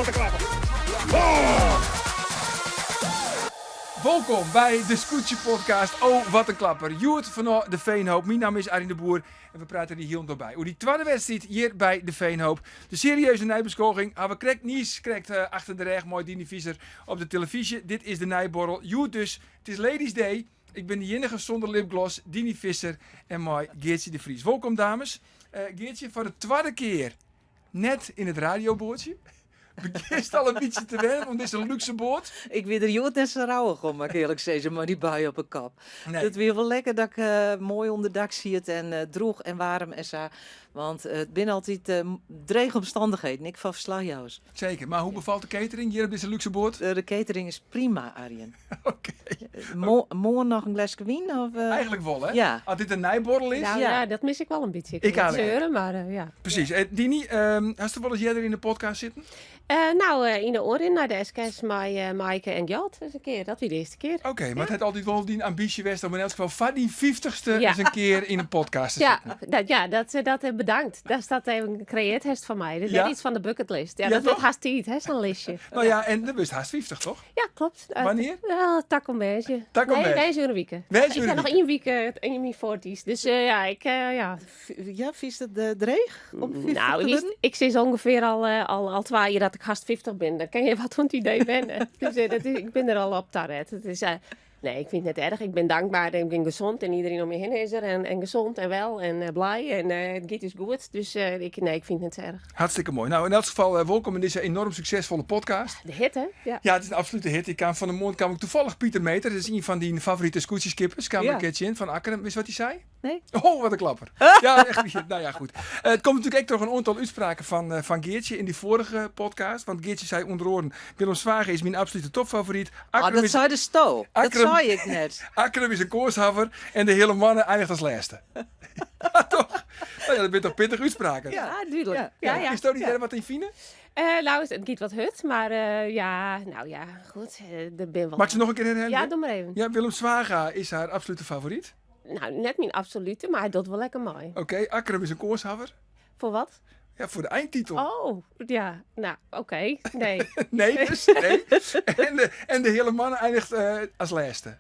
wat in klapper. Oh! Wolkom by de Skûtsje Podcast Oh Wat een Klapper. Hjoed fanôf de Veenhoop. Myn namme is Arjen de Boer en we prate dy hielendal by oer dy twadde wedstriid hjir by de Veenhoop. De serieuze neibeskôging ha we krekt niis krekt eh, achter de rêch mei Dini Visser op de telefyzje. Dit is de neiborrel. Hjoed dus, it is Ladies Day. Ik bin de iennige sûnder lipgloss, Dini Visser en mei Geartsje de Vries. Wolkom dames. Uh, Geartsje, foar de twadde kear net yn it radioboatsje. Begjinst al in bytsje te wennen oan dizze lúkse boat? Ik wie der hjoed net sa rouwich om, moat ik earlik sizze, mei dy bui op 'e kop. Nee. It wie wol lekker dat ik eh, moai ûnder dak siet en eh, droech en waarm en sa. Want eh, it binne altyd eh, drege omstannichheden, ek foar ferslachjouwers. Seker, mar hoe befalt de catering hjir op dizze lúkse boat? Eh, de catering is prima, Arjen. Oké. Moarn noch in gleske wyn? Of, eh? Eigenlik wol, hè? Ja. As dit in neiborrel is. Nou, Ja. ja. dat mis ik wol in bytsje. Ik Ik kan net eigenlijk seuren, mar eh, ja. Presys. Eh, Dini, ehm, hast der wolris earder yn de podcast sitten? Eh, nou, eh, yn de oanrin nei de SKS mei eh, Maaike en Gjalt ris in kear. Dat wie de earste kear. Oké, mar it hat altyd wol dyn ambysje west om yn elts gefal foar dyn fyftichste Ja. ris in kear yn in podcast te Ja, sitten. dat, ja, dat, eh, dat eh, bedankt. Dat is dat even creëerd hast foar my. Dat is Ja. net iets fan de bucketlist. Ja, Ja, dat wurdt toch? hast tiid, hè, sa'n listje. Nou ja, en dan wurdst hast 50, toch? Ja, klopt. Wannear? Uh, takom woansdei. Takom Nee, woansdei. woansdei oer in wike. Woansdei Ik oer ha in noch ien wike yn myn forties. Dus eh, ja, ik, eh, ja. Ja, fynst it eh, dreech om 50 Nou, te witst, wurden? ik sis ûngefear al, eh, al, al twa jier dat ik hast 50 bin. Dan kin je wat fan it idee wenne. Dus eh, dat is, ik bin der al op taret. It is, eh, nee, ik fyn it net erch. Ik bin dankber en ik bin gesond en iderien om my hinne is der. En, en gesond en wel en eh, blij en eh, it giet ús goed. Dus eh, ik, nee, ik fyn it net sa erch. Hartstikke moai. Nou, yn elts gefal eh, wolkom yn dizze enoarm suksesfolle podcast. De hit, hè? Ja. Ja, it is in absolute hit. Ik kaam fan 'e moarn kaam ik tafallich Pieter Meter, dat is ien fan dyn favorite skûtsjeskippers, kaam Ja. ik eh, tsjin fan Akkrum. Witst wat hy sei? Nee. Oh, wat in klapper. Ja, echt. Nou ja, goed. Eh, it komt natuerlik ek troch in oantal útspraken fan, eh, fan Geartsje yn dy foarige podcast. Want Geartsje sei ûnder oaren, Willem Zwaga is myn absolute topfavoryt. Ah, Akkrum dat is, seidesto. Dat Akkrum- sei ik net. Akkrum is in kânshawwer en de Heale Moanne einiget as lêste. Ja, toch? Nou ja, dat binne toch pittige útspraken? Ja. Ja, dúdlik. Ja. Ja, ja. Kinsto dy dêr wat yn fine? Eh, nou, it giet wat hurd, mar eh, ja, nou ja, goed. eh, der binne wol. Moat ik se noch in kear werhelje? Ja, doch mar even. Ja, Willem Zwaga is har absolute favoryt. Nou, net myn absolute, mar hy docht wol lekker mei. Oké, Akkrum is in kânshawwer. Foar wat? Ja, foar de eintitel. Oh, ja. Nou, oké. Nee. Nee, dus, nee. En de, en de Heale Moanne einiget eh, as lêste.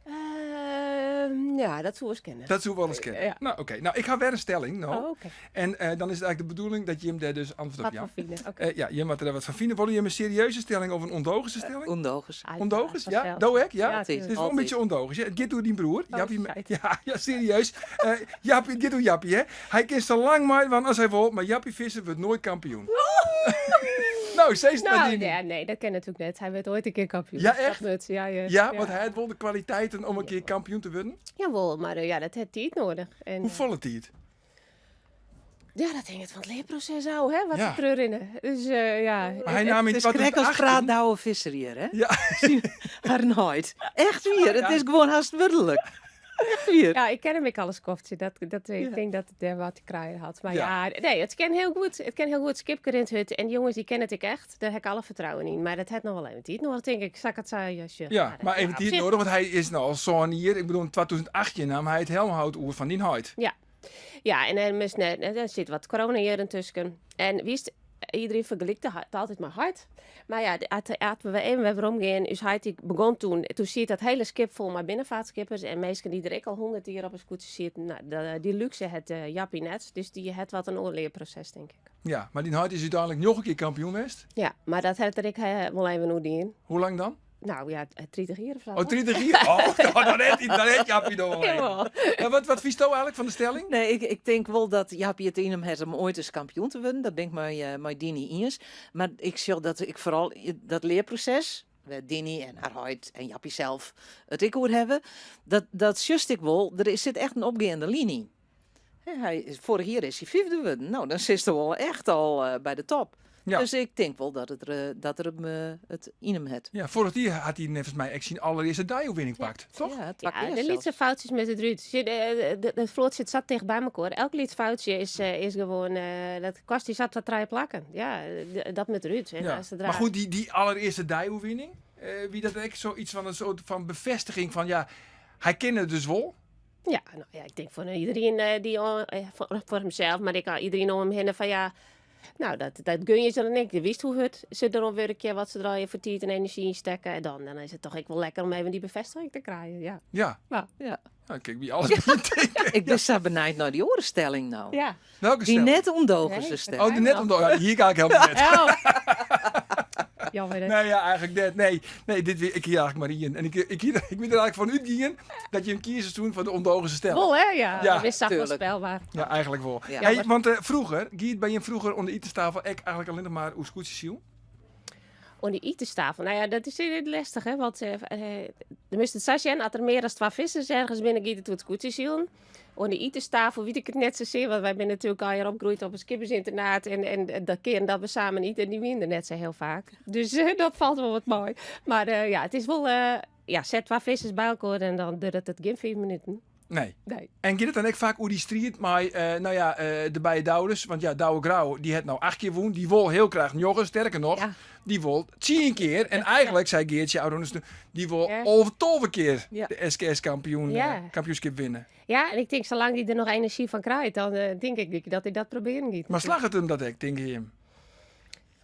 Ehm, ja, dat soe ris kinne. Dat soe wolris kinne. Ja. Nou, oké. Nou, ik ha wer in stelling no. Oh, oké. En eh, dan is it eigenlik de bedoeling dat jim dêr dus antwurd op Wat jaan. fan fine. Oké. Eh, ja, jim moatte dêr wat fan fine. Wolle jim in serieuze stelling of in ûndogense stelling? Ûndogens. Ah, Ûndogens? Ja, fansels. do ek? Ja? Ja, Het is tuurlijk. wol in Altyd. bytsje ûndogens. Ja, it giet oer dyn broer. Oh, Jappie, shit. ja, ja, serieus. Eh Jappie, it giet oer Jappie, hè. Hy kin sa lang meidwaan as hy wol, mar Jappie Visser wurdt noait kampioen. Nou, sis it mar, Nou, Dini. ja, nee, dat kin natuerlik net. Hy wurdt oait in kear kampioen. Ja, Dat echt? wurdt, ja, ja. Ja, want hy hat wol de kwaliteiten om in kear kampioen te wurden. Jawol, mar eh, ja, dat hat tiid nedich. En, eh, Hoefolle tiid? ja, dat hinget fan it learproses ôf, hè, wat Ja. se terugrinne. Dus eh, ja. Mar hy naam yn It is krekt as 2018 praat Douwe Visser hjir, hè? Ja. Har heit. Echt wier, it Ja. is gewoan hast wurdlik. Echt wier. Ja, ik ken him ek al in skoftsje. Dat, dat, ik Ja. tink dat it dêr wat te krijen hat. Mar Ja. ja, nee, it kin hiel goed. It kin hiel goed. Skipke rint hurd. En dy jonges dy kenne it ek echt. Dêr ha ik alle fertrouwen yn. Mar dat hat noch wol even tiid nedich, tink ik. Sa ik it sa ja, sjoch. Ja, mar even ja, op tiid sich- nedich, want hy is no al sân jier. Ik bedoel, yn 2018 naam hy it helmhout oer fan dyn heit. Ja. Ja, en dan moast net, der sit wat corona-jierren tusken. En witst, iderien fergeliket it altyd mei heit. Mar ja, as we even wer werom gean, ús heit dy begûn toen, toen siet dat hiele skip fol mei binnenfeartskippers en minsken dy't der ek al 100 jier op in skûtsje sieten. Nou, dy lúkse hat Jappie net, dus dy hat wat in oar learproses, tink ik. Ja, mar dyn heit is úteinlik njoggen kear kampioen west. Ja, mar dat hat er ek wol even oer dien. Hoe lang dan? Nou ja, 30 jier of sa. Oh, 30 jier? Oh, dan hat dan hat Jappie noch wol even. Jawol. Ja, wat, wat fynsto eigenlik fan de stelling? Nee, ik, ik tink wol dat Jappie it yn him hat om oait ris kampioen te wurden. Dat bin ik mei, eh, mei Dini iens. Mar ik sjoch dat ik foaral dat learproses, wêr't Dini en har heit en Jappie sels it ek oer hawwe, dat, dat sjochst ek wol, der is, sit echt in opgeande lyn yn. Hè, hy is, foarich jier is hy fyfde wurden. Nou, dan sitst wol echt al eh, by de top. Ja. Dus ik tink wol dat, it, er, dat er him, eh, it yn him hat. Ja, foarich jier hat hy neffens my ek syn allerearste deioerwinning pakt, toch? Ja, twa Ja, kear de sels. lytse foutsjes moatte derút. Sjoch, de, de, de float sit sa ticht by mekoar. Elk lyts foutsje is, eh, is gewoan... eh, dat kost dy sa twa, trije plakken. Ja, dat moat derút. En Ja. as it Mar raar- goed, dy, dy allerearste deioerwinning, eh, wie dat ek soiets fan in soart fan befêstiging fan ja, hy kin it dus wol? Ja, nou ja, ik tink foar iderien eh, dy, eh, foar, foar himsels, mar ek al iderien om him hinne fan ja, Nou, dat gun je ze dan ek. Je wist hoe hurd se deroan wurkje, wat se der foar tiid en enerzjy yn stekke. En dan is it toch ek wol lekker om even dy befêstiging te krijen. Ja. Ja. Ja. Ja. Ja, kijk, wie alles betinken. Ik bin sa benijd nei dy oare stelling no. Ja. Welke Dy stelling? net ûndogense Nee. stelling. Oh, de net ûndogen. Ja, hier ga ik helemaal net. Oh. Jammer, hè? Nee, ja, eigenlijk net. Nee, nee, dit, ik hier eigenlijk maar één. En ik ben er eigenlijk van uitgegaan dat je hem kiezen toen van de ondogense stelling. Wol, hè? Ja. Ja. Dat is wel Tuurlijk. spelbaar. Ja, eigenlijk wel. Ja. Hey, want vroeger, Giet, ben je vroeger onder de etenstafel ek eigenlijk alleen nog maar oer skûtsjesilen? Oan de itenstafel. Nou ja, dat is heel lastig, hè? Want tenminste, het zou zijn, als er meer dan 12 vissers ergens binnen gaat, het wordt skûtsjesilen. Oan de itenstafel weet ik het net zozeer, want wij zijn natuurlijk al jaar opgegroeid op een skippersinternaat. En dat keer dat we samen eten, die winnen net zo heel vaak. Dus dat valt wel wat mooi. Maar ja, het is wel, ja, zet 12 vissers bij elkaar en dan duurt het geen 4 minuten. Nee. Nee. En gaat het dan ook vaak over die strijd maar nou ja, de beide Douwers, want ja, Douwe Grauw, die het nou 8 keer woon, die wil heel graag njoggen, sterker nog, Ja. die wil 10 keer. En eigenlijk, zei Geertje, Oude die wil Ja. over 12 keer Ja. de S K S Ja. kampioenschap winnen. Ja, en ik denk, zolang die er nog energie van krijgt, dan denk ik dat hij dat proberen gaat. Maar slag het hem dat ik, denk je hem?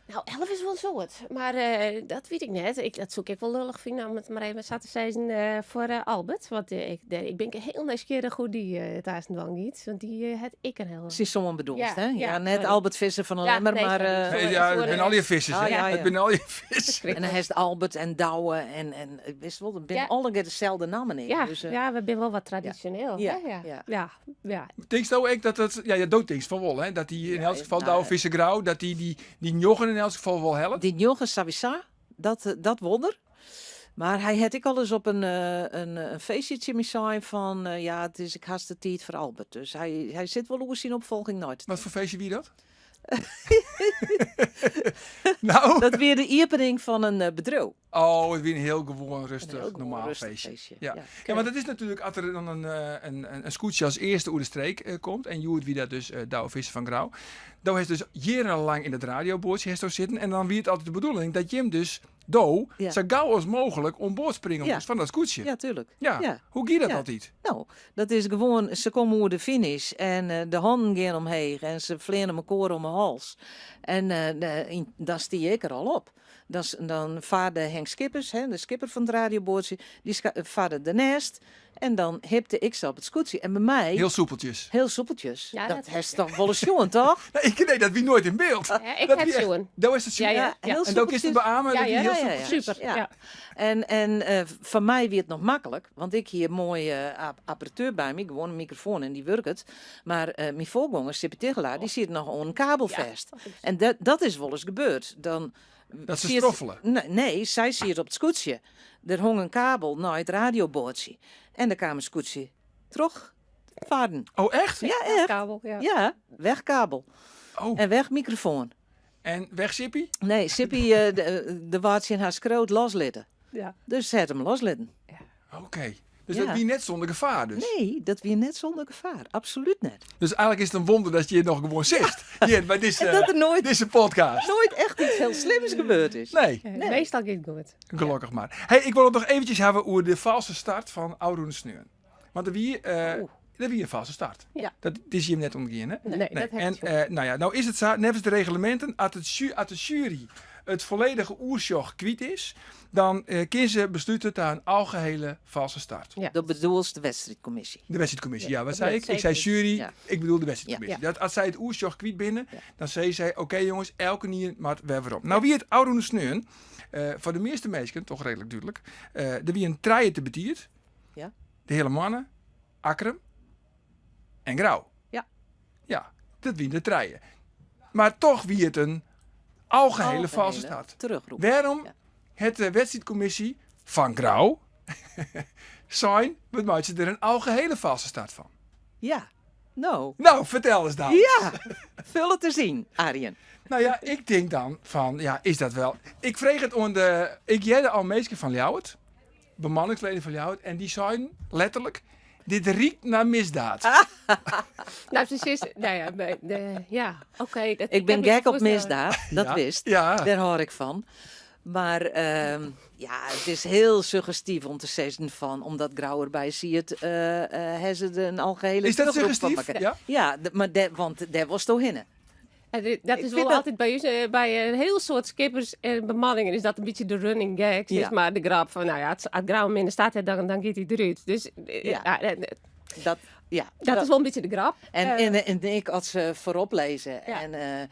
Nou, 11 is wel een soort, maar dat weet ik net. Dat zoek ik wel lullig vinden om het maar even zat te zeggen voor Albert. Want ik ben heel nieuwsgierig hoe die het thuis dwang niet. Want die had ik een heel... Ze is zo'n bedoeld, Ja, hè? ja, Ja, net sorry. Albert Visser van de Ja, Lemmer, nee, maar, sorry. Nee, Sorry, ja, het sorry. zijn al je vissers, Ah, hè? ja, ja. Het zijn al je vissers. Verschrikkelijk. En dan heeft Albert en Douwe en ik wist wel, het zijn Ja. alle keer dezelfde namen in. Ja, dus, ja, we zijn wel wat traditioneel, Ja, hè? Ja. ja. Ja, ja. Denk je ook dat dat, ja, je dood denkt van wel, hè? Dat die in Ja, elk geval nou, Douwe Visser Grauw, dat die die njoggen in elk geval wel helpt. Die njoggen sowieso, dat wonder. Maar hij had ik al eens op een feestje met zijn van ja, het is ik haast de tijd voor Albert. Dus hij zit wel oers in opvolging nooit. Wat voor feestje wie dat? Nou? Dat weer de opening van een bedrijf. Oh, het weer een heel gewoon rustig, Een heel gewoon normaal rustig feestje. feestje, Ja. ja. Ja, maar dat is natuurlijk als er dan een scootje als eerste oer de streek komt. En Joert wie dat dus Douwe Visser van Grauw. Douwe heeft dus jarenlang in het radioboordje heeft zitten. En dan wie het altijd de bedoeling dat Jim dus Do Ja. zo gauw als mogelijk om boord springen Ja. moest van dat scootje. Ja, tuurlijk. Ja. Ja. Hoe ging dat Ja. altijd? Nou, dat is gewoon, ze komen over de finish en de handen gaan omheen en ze vleeren elkaar om mijn hals. En dan stie ik er al op. Dan vaarde Henk Skippers, hè, de skipper van het radioboordje, die vaarde de nest en dan hipte ik ze op het scootje. En bij mij... Heel soepeltjes. Heel soepeltjes. Ja, dat dat is toch wel eens jongen, toch? Nee, nee, dat wie nooit in beeld. Ja, ik Dat heb wie echt zoen. Dat is het zoen. Ja, ja. Ja, heel En ook is het soepeltjes. beamen Ja, dat die ja. heel Ja, ja, ja. soepeltjes. Super, Ja. ja. En van mij werd het nog makkelijk, want ik hier mooie apparatuur bij me, gewoon een microfoon en die werkt het. Maar mijn voorganger, Sippe Tigelaar, die zit nog aan een kabel Ja. vast. En dat is wel eens gebeurd. Dan Dat ze zie je het stroffelen. Nee, nee, zij zie het op het scootje. Er hong een kabel naar het radioboordje. En daar kwam een scootje terug varen. Oh, echt? Ja, echt. Kabel, ja. Ja, wegkabel. Oh. En weg microfoon. En weg Sippy? Nee, Sippy, de waard in haar skroot loslitten. Ja. Dus ze had hem loslitten. Ja. Oké. Dus Ja. dat wie net zonder gevaar dus? Nee, dat wie net zonder gevaar. Absoluut net. Dus eigenlijk is het een wonder dat je hier nog gewoon zit. Hier, bij En dat er deze podcast. nooit echt iets heel slims gebeurd is. Nee. Nee. Meestal gaat het goed. Gelukkig maar. Hey, ik wil het nog eventjes hebben over de valse start van Auroen Sneun. Want er wie een valse start. Ja. Dat is je net ontgaan, hè? Nee, dat Nee. heb En, ik zo. nou ja, nou is het zo, nevens de reglementen, als het jury het volledige oersjoch kwijt is, dan kunnen ze besluiten tot een algehele valse start. Ja. Dat bedoelt de wedstrijdcommissie. De wedstrijdcommissie, ja, wat dat zei ik? weet Ik zei zeker. jury, Ja. ik bedoel de wedstrijdcommissie. Ja. Dat als zij het oersjoch kwijt binnen, Ja. dan zei zij, oké jongens, elke nier maar we weer op. Nou, wie het Auroen Sneun, voor de meeste mensen, toch redelijk duidelijk, er wie een treien te betiert. Ja. De hele mannen, Akkrum en Grauw. Ja. Ja, dat wie de treien. Maar toch wie het een algehele Algehele valse start. Terugroep. Waarom Ja. het de wedstrijdcommissie van Grauw zijn, wat maakt ze er een algehele valse start van? Ja, nou. Nou, vertel eens dan. Ja, vul het te zien, Arjen. Nou ja, ik denk dan van, ja, is dat wel... Ik vreeg het onder de... Ik jette al meesten van Ljouwert, bemanningsleden van Ljouwert, en die zeiden letterlijk, dit riekt naar misdaad. Ah. Nou, precies. Nou ja, maar, de, ja, oké, dat Ik ben kan me gek op voorstellen. misdaad, dat Ja. wist. Ja. Daar hoor ik van. Maar ja, het is heel suggestief om te zeggen van, omdat Grauw erbij ziet, hebben ze een algehele Is dat terugroep van suggestief? elkaar. Ja? Ja, maar want daar was toch hinnen. Dat is wol altyd by ús, eh, by in hiel soad skippers en bemanningen is dat in bytsje de running gag, sis mar, de grap fan, no ja, as Grou minder start hat, dan giet hy derút. Dus, eh, Ja. ja, eh, Dat, ja, dat is wol in bytsje de grap. En, Eh, en, en ik, as se foarop lizze Ja. en eh,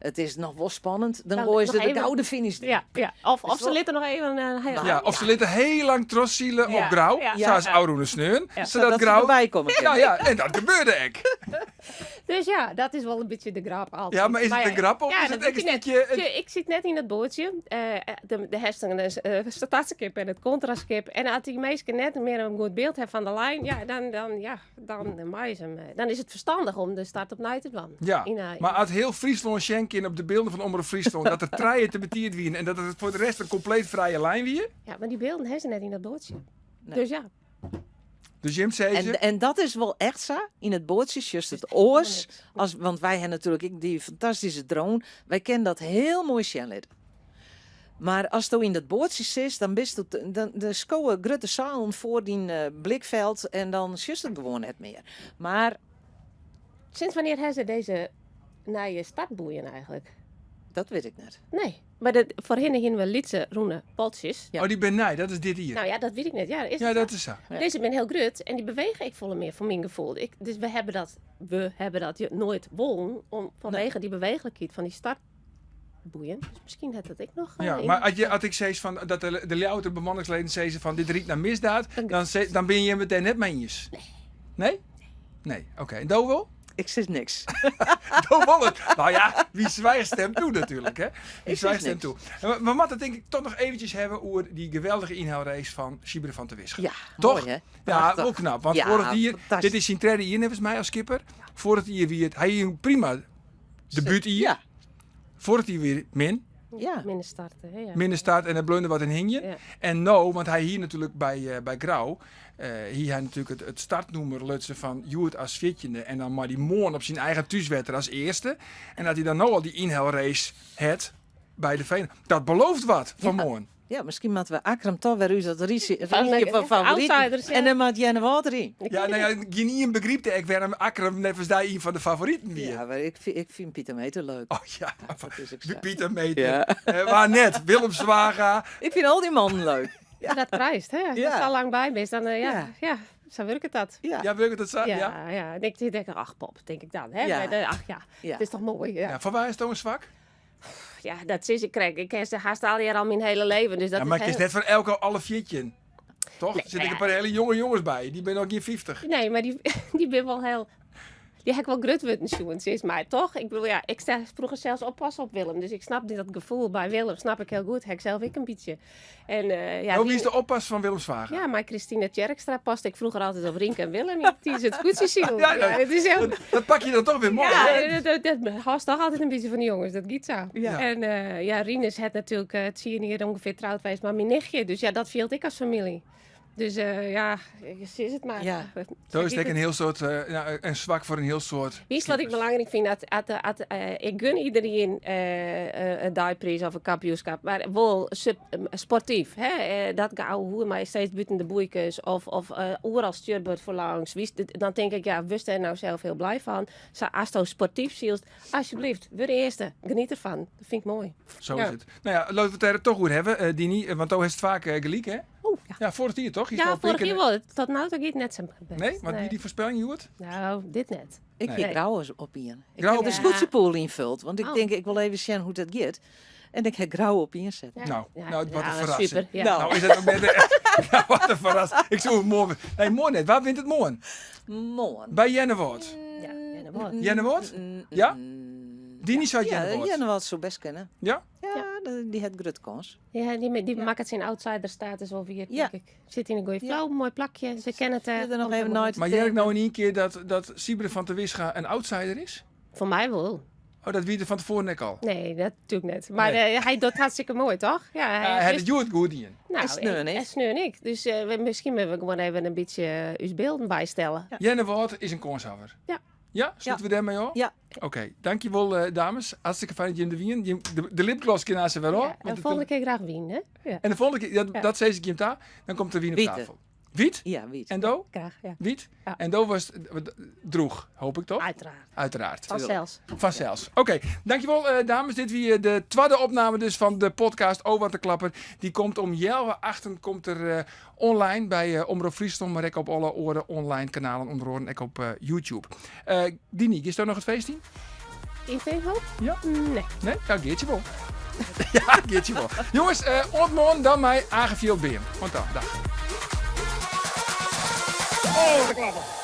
it is noch wol spannend, dan Dan goaie se noch de even- gouden finish deryn. Ja, ja. Of, of Is se wol- litte noch even een heel Ja, of se litte hiel lang trochsile Ja, op Grou, ja. sa as ôfrûne sneon, Ja. sadat Sadat se Grou... derby komme kinne. Nou ja, en dat gebeurde ek. Dus ja, dat is wol in bytsje de grap altyd. Ja, mar is it in grap of ja, is dat it ek wit in ik net. stikje... it- Sjoch, ik sit net yn it boatsje. Eh, de, de hast in eh, startskip en it kontraskip. En as dy minsken net mear in goed byld hawwe fan de lijn, ja, dan, dan, ja, dan, mei se him, eh, dan is it ferstannich om de start opnij te dwaan. Ja, Yn, eh, mar as hiel Fryslân sjen kin op de bylden fan Omrop Fryslân dat der trije te betiid wiene en dat it foar de rest in kompleet frije lijn wie. ja, mar dy bylden hawwe se net yn dat boatsje. Nee. Dus ja. Dus jim sizze... En, en dat is wol echt sa. Yn it boatsje sjochst it oars. As, want wy hawwe natuerlik ek dy fantastyske drone. Wy kinne dat hiel moai sjen litte. Mar asto yn dat boatsje sitst, dan bist dan, dan skowe grutte seilen foar dyn eh, blikfeld en dan sjochst it gewoan net mear. Mar Sinds wannear hawwe se dizze nije startboeien eigentlik? dat wit ik net. Nee, mar dat, foarhinne hiene we lytse rûne poltsjes. Ja. Oh, dy binne nij, dat is dit jier. No ja, dat wit ik net. Ja, is Ja, it dat sa? is sa. Ja. Dizze binne hiel grut en dy bewege ek folle mear foar myn gefoel. Ik, dus we hawwe dat, we hawwe dat noait wollen om, fanwege dy beweechlikheid fan dy startboeien. Dus miskien hat dat ek noch. eh, Ja, yn- mar as, je, as ik sis fan, dat de, de Ljouwerter bemanningsleden sizze fan dit rikt nei misdaad, dan, se- dan binne jim it dêr net mei iens. Nee. Nee? Nee, oké. En do wol? Ik sis niks. Do wol it. No ja, wie swijcht stemt toe natuerlik, hè? Wie Ik swijcht sis stemt niks. toe. En We, we moatte it tink ik toch noch eventjes hawwe oer dy geweldige ynhelrace fan Sybren van der Wisscher. Ja, Toch? moai hè? Ja, Prachtich. wol knap. Want Ja, foarich jier, fantastysk. dit is syn tredde jier neffens my as skipper. Foarich jier wie it, hy hie in prima debútjier. Ja, Foarich jier wie it min. ja. Minne start, hè? Ja. Minne start en der bleau wat yn hingjen. Ja. En no, want hy hie natuerlik by, eh, by Grou, eh, hie hy natuerlik it, it startnûmer lutsen fan hjoed as fjirtjinde en dan mei dy moarn op syn eigen thúswetter as earste. En dat hy dan no al dy ynhelrace hat by de Veen, dat belooft wat foar Ja. moarn. Ja, miskien moatte we Akkrum toch wer út dat rychje Van, rychje fan favoriten. outsiders, ja. En dan moat Earnewâld deryn. Ik Ja, weet no het ja, gjinien begrypt ek wêrom Akkrum neffens dy ien fan de favoriten wie. Ja, mar ik, ik fyn Pieter Meeter leuk. Oh ja, Dat is ek sa. Pieter Meeter. Ja. Eh, waar net, Willem Zwaga. Ik fyn al dy mannen leuk. Ja. Dat prijst, hè? As je Ja. der sa lang by bist, dan eh, ja, Ja. ja. sa wurket dat. Ja. Ja, wurket dat sa? Ja. Ja, ja. En ik tink, ach pop, tink ik dan. Hè? Ja. Maar de- ach ja, Ja. it is toch moai. Ja, Ja, foar wa is it in swak? ja dat sis ik krekt. Ik ken se hast allegear al myn hiele leven. Dus dat Ja, is mar it is hiel- net foar elke alle 14. Toch? Nee, Der sitte no ek ja. in pear hiele jonge jonges by. Dy binne noch gjin 50. Nee, mar dy, dy binne wol hiel... Dy ha ik wol grut wurden sjoen, sis mar. Toch? Ik bedoel, ja, ik sta froeger sels oppassen op Willem. Dus ik snap dat gefoel by Willem, snap ik hiel goed. Ha ik sels ek in bytsje. En, eh, ja, Oh, wie is de oppas fan Willem Zwaga? Ja, mei Christina Tjerkstra paste ik froeger altyd op Rienke en Willem. Dy is it skûtsjesilen. Ja, Ja, dat- it is hiel... Dat, dat pak je dan toch wer moai, Ja, hè? dat, dat, dat hâldst toch altyd in bytsje fan dy jonges, dat giet sa. Ja. En eh, ja, Rinus hat natuerlik eh, tsien jier ûngefear troud west mei myn nichtje. Dus ja, dat fielt ek as famylje. Dus eh, ja, sis it mar. Ja. Zo is it ek in hiel soad, eh, ja, in swak foar in hiel soad Witst wat ik skippers. belangryk fyn? Dat, at, at, eh, ik gun iderien eh, eh, in deipriis of in kampioenskip, mar wol sub, eh, sportyf. Hè? Eh, dat geouwehoer mei steeds bûten de boeikes of, of eh, oeral stjoerboard foarlangs. Witst, dan tink ik, ja, wurdst dêr no sels hiel blij fan? Sa, asto sportyf sylst, alsjeblieft, wurd earste. Geniet derfan. Dat fyn ik moai. Sa Ja. is it. No ja, litte we it dêr toch oer hawwe, eh, Diny. Eh, Want do hast faak eh, gelyk, hè? Oeh, ja. Ja, foarich jier toch? Ja, foarich jier wol. Tot no ta giet net sa bêst. Nee? Wat wie Nee. dy foarspelling hjoed? No, dit net. Ik Nee. hie Grou op ien. Ik Grou ha de op ien. skûtsjepool ynfuld, want ik Oh. tink ik wol even sjen hoe't dat giet. En ik ha Grou op ien setten. Ja. No, Ja, no, wat in ja, ferrassing. super. Ja. No. No, is dat noch net... No, wat in ferrassing. Ik soe it moarn... Nee, moarn net. Wa wint it moarn? Moarn. By Earnewâld. Ja, Earnewâld. Earnewâld? Ja? Diny seit Ja, Earnewâld. Earnewâld soe bêst kinne. Ja? Ja, dy hat grutte kâns. Ja, dy, dy makket syn outsider status wol wier, Ja. tink ik. Sit yn in goede Ja. flow, moai plakje. Se kenne it. eh, Fierder noch komt even helemaal nei te Mar hear ik tinken. no yn ien kear dat, dat Sybren van der Wisscha in outsider is? goed. Foar my wol. Oh, dat wie er fan tefoaren ek al. Nee, dat natuerlik net. Mar Nee. eh, hy docht hartstikke moai, toch? Ja, hy Hy hat it hjoed goed dien. No, En sneon ek. En sneon ek. Dus eh, we, miskien moatte we gewoan even in bytsje eh, ús bylden bystelle. Ja. Earnewâld is in kânshawwer. Ja. Ja? Slute we dêrmei ôf? Ja. Oké, dankjewol eh, dames. Hartstikke fijn dat jim der wienen. Jim, de, de lipgloss kin aanst wer ôf. Ja, en want de folgjende kear graach wyn, hè? Ja. En de folgjende kear, dat, Ja. dat sis ik jim ta, dan komt der wyn op Wite. tafel. Wyt? Ja, wyt. En do? Graach, ja. Wyt? Ja. En do was droech, hoop ik toch? Uiteraard. Uiteraard. Fansels. Fansels. Oké, dankjewel eh, dames. Dit wie eh, de tweede opname dus van de podcast Oh Wat een Klapper. Die komt om healwei achten komt er eh, online bij eh Omrop Fryslân, mar ek op alle oare online kanalen, ûnder oaren ek op eh, YouTube. Eh Dini, is er noch it feest yn? Yn Veenhoop? Ja. Nee. Nee? Ja, Geertje wol. ja, Geertje wol. Jonges, eh oant moarn dan mei Age Fjildbeam. Oant dan. Dag. Oh, wat in klapper.